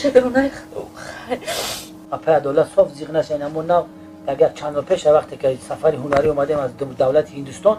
Шукронаи Худо, хай. Апай Адолат, соф зиқ нашед. Аммо нав агар чанд моҳ пеш, вақте ки сафари ҳунарӣ омадем аз давлати Ҳиндустон,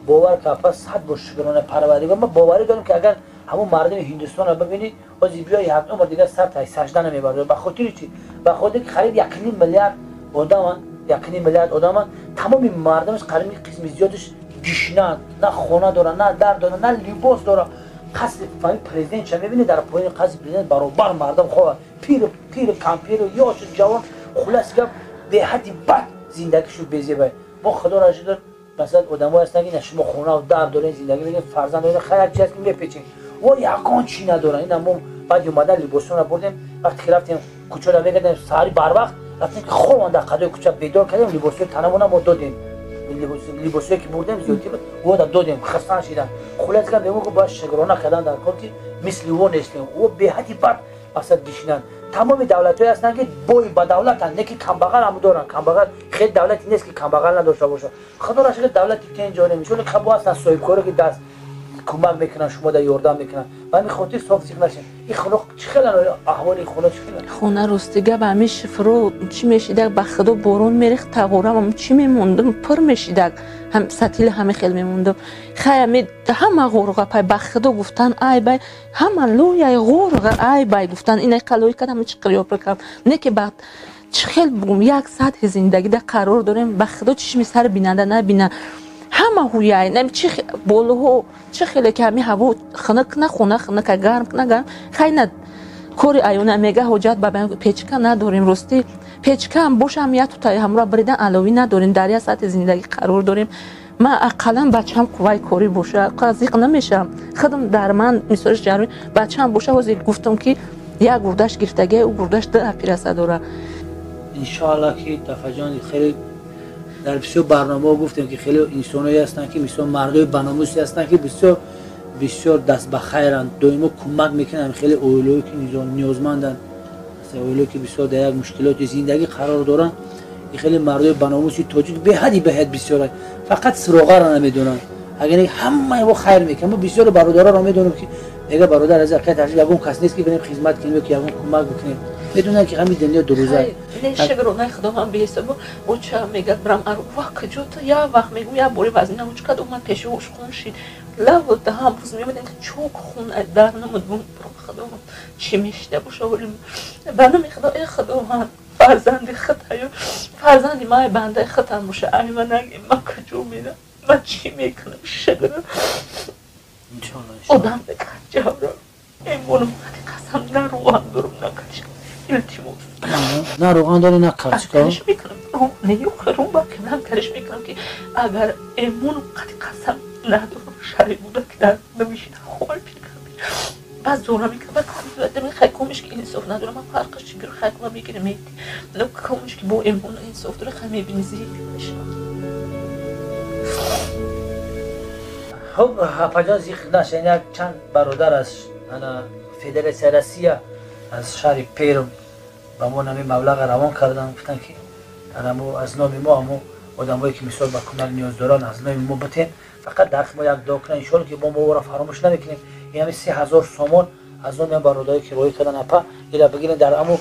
бовар ка, апа, 100 бор шукрона Парвардигор. Ма боварӣ дорам, ки агар ҳамон мардуми Ҳиндустонро бибинӣ, ҳозир биё, як умр дигар сар тай сажда намебардорӣ. Ба хотири чӣ? Ба хотири ки қариб 1,5 миллиард одаманд, 1,5 миллиард одаманд. Тамоми мардумаш, қариби қисми зиёдаш гишнанд, на хона доранд, на дар доранд, на либос доранд. Қасри фами президент ча мебинӣ, дар поёни қасри президент баробар мардум хобанд, пиру пиру кампиру, ёшу ҷавон. Хулас гап, беҳадди бад зиндагишу безебай. Мо, Худоро шукр, масалан, одамое ҳастанд, ки на шумо хонаву дар дорем, зиндагӣ мекунем, фарзанд дорем, хайр, як чиз аст, ки мепечем. Во ягон чӣ надоранд. Ина мо баъди омадан либосонро бурдем. Вақте ки рафтем, кӯчаро мегардем, саҳари барвақт рафтем, ки хобанд, дар қадои кӯча бедор кардем, либосҳои танамона мо додем, либосҳое ки бурдем, зиёдтӣ буд, вода додем, хурсанд шидам. Хулас гап, мегӯ, бояд шукрона кардан дар кор, ки мисли во нестем. Во беҳадди бад, мақсад, гишнанд. Тамоми давлатҳое ҳастанд, ки бои ба давлатанд, не ки камбағал ҳам доранд. Камбағал хел давлате нест, ки камбағал надошта бошад. Худоро шукр, давлати тенҷ дорем. Чун қабо ҳастанд соҳибкоре, ки даст кӯмак мекунанд, шумо да ёрдам мекунанд. Ба ҳамин хотир соф зиқ нашед. Ин хона чӣ хел, аҳволи хона чӣ хел? Хона, рости гап, ҳами шифро чӣ мешидак, ба Худо, борон мерехт, тағорам чӣ мемондум, пур мешидак, сатили ҳами хел мемондум. Хай, ами ҳама ғурға пай, ба Худо, гуфтан ай бай, ҳама лӯяй ғурға ай бай гуфтан, инай қалои кардам, чӣ қирёпир кардам, не ки ба чӣ хел бугум, як сатҳи зиндагида қарор дорем, ба Худо, чишми сари бинанда набина, ҳама ҳуяй чи болоҳо чӣ хеле ки ҳами ҳаво хунук на хона хунука, гарм на гарм. Хай, на кори аюна мега, ҳоҷат ба печка надорем. Ростӣ, печкаам бошам, як тута ҳамроҳ бридан аловӣ надорем. Дар як сатҳи зиндагӣ қарор дорем. Ман ақаллан бачаам қувваи корӣ боша, зиқ намешавам. Худам дар ман мисолиш ҷарроҳӣ, бачаам боша. Ҳозир гуфтам, ки як гурдаш гирифтагия, ӯ гурдаш ду операция дора. Иншоалло, ки тафаҷон, хеле дар бисёр барномаҳо гуфтем, ки хеле инсоное ҳастанд, ки мисол мардои баномусе ҳастанд, ки бисёр бисёр даст ба хайранд, доимо кӯмак мекунанд хеле оилое, ки ниёзманданд, оилое, ки бисёр дар як мушкилоти зиндагӣ қарор доранд. И хеле мардои баномуси тоҷик беҳади беҳад бисёранд, фақат суроғаро намедонанд. Агар ҳамаи во хайр мекунанд, мо бисёри бародараро медонем, ки мега: «Бародар азиз, акай таҷриб, ягон кас нест, ки бирем хизмат кунем ё ки ягон кӯмак бикунем?» Медонанд, ки ҳамин дунё дурӯза. Шукронаи Худо, ман беҳисобу. Оча мегад, брам ва куҷо ту як вақт мегум, як бори вазина учкад омад, пеши ҳуш хун шид, лаву даҳам рӯз меомадем, чок хун дар намуд. Худо, чӣ мешида боша? Ба номи Худо, э Худованд, фарзанди худаю фарзанди май бандаи худам боша, ай ма наги, ма куҷо мерам, ман чӣ мекунам? Шукр, одам бекаҷавро эмонам, қасам, на рӯған дорам, на качка, илтимос. На рӯған дорӣ, на качка? Мекунам, кариш мекунам, ки агар эмону қати қасам надорам, шари буда, ки дар намешина хой баъд зора мекунам, хай, комиш ки инсоф надорам, ман фарқаш чи гир, хай, кума мегирем, мети, но комиш ки бо эмону инсоф дора, хай, мебини, зик мешавам. Хуб, апаҷон, зиқ нашед. Як чанд бародар аз ана Федератсияи Россия, аз шаҳри Перм ба мо нами маблаға равон карданд. Гуфтанд, ки анамо аз номи мо амо одамое, ки мисол ба кӯмак ниёз доранд, аз номи мо битен, фақат дар мо як дуо кунанд. Иншоалло, ки мо ора фаромӯш намекунем. Ин ҳами 3000 сомон аз номи бародаре, ки роҳӣ кардан. Апа, ила бигирен, дар амо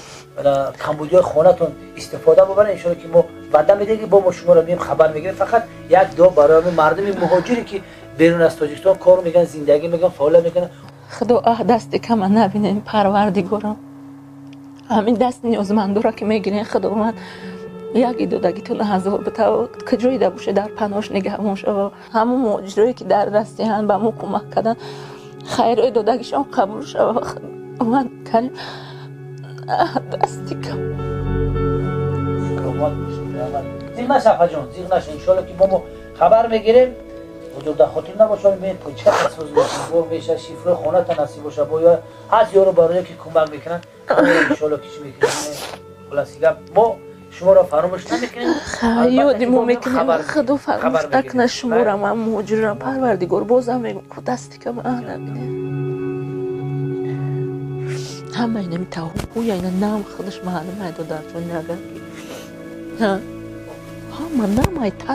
камбудиҳои хонатон истифода бубарен. Иншоалло, ки мо ваъда медиҳем, ки бо мо шуморо мием, хабар мегирем. Фақат як дуо барои мардуми муҳоҷире, ки берун аз Тоҷикистон кор мекунанд, зиндагӣ мекунанд, фаъолият мекунанд. Худо, аҳ, дасти кама набинем, Парвардигорам. Ҳамин даст ниёзмандора, ки мегирен, Худованд, яки додагитон ҳазор бита, куҷоида боше, дар паноҳш нигаҳбон шава. Ҳамун муҳоҷирое, ки дар растиянд, ба мо кӯмак кардан, хайрои додагишон қабул шава. Худованд карим, дасти кам. Зиқ наша, апаҷон, зиқ наша. Иншоалло, ки мо хабар мегирем. Ҳузур дар хотир набошад, ча бо меша, шифрои хоната насиб боша, бо ҳаст ёру бароде, ки кӯмак мекунанд. Иншоалло, ки чӣ мекунем. Хулоси гап, мо шуморо фаромӯш намекунем. Ёди мо мекунем, Худо фаромӯш накунад шуморо, ман муҳоҷирам. Парвардигор, бозам мегум, ку дасти кама набинем. Ҳама инами таҳуя, ина нам худаш маълум, ай додарҷон, агар ки ҳама намай.